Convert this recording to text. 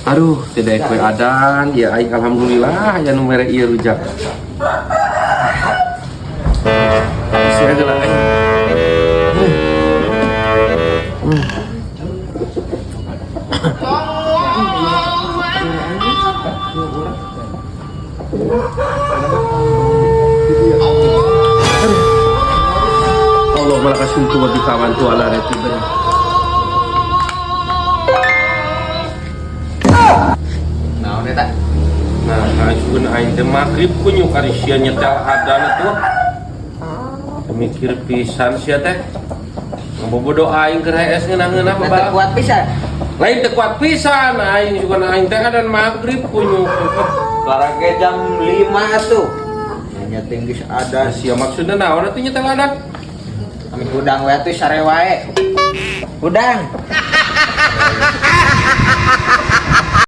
Aduh, tidak kue adan, ya aing alhamdulillah aya nu mere ieu rujak. Sia geula aing. Allah malakasumtu wa bika amantu ala ratibana. Naon eta? Nah, sugan aing teh magrib kunyuk ari sia nyetel adan atuh. Mikir pisan sia teh. Ngabobodo aing keur hees ngeunah-ngeunah Nah, teu babalak. kuat pisan. Lain teu kuat pisan aing sugan aing teh adan magrib kunyuk. Karage jam 5 atuh. Nya tinggi ada. Nah, sia maksudna naon atuh nyetel adan? Kami hudang we atuh sare wae. Hudang.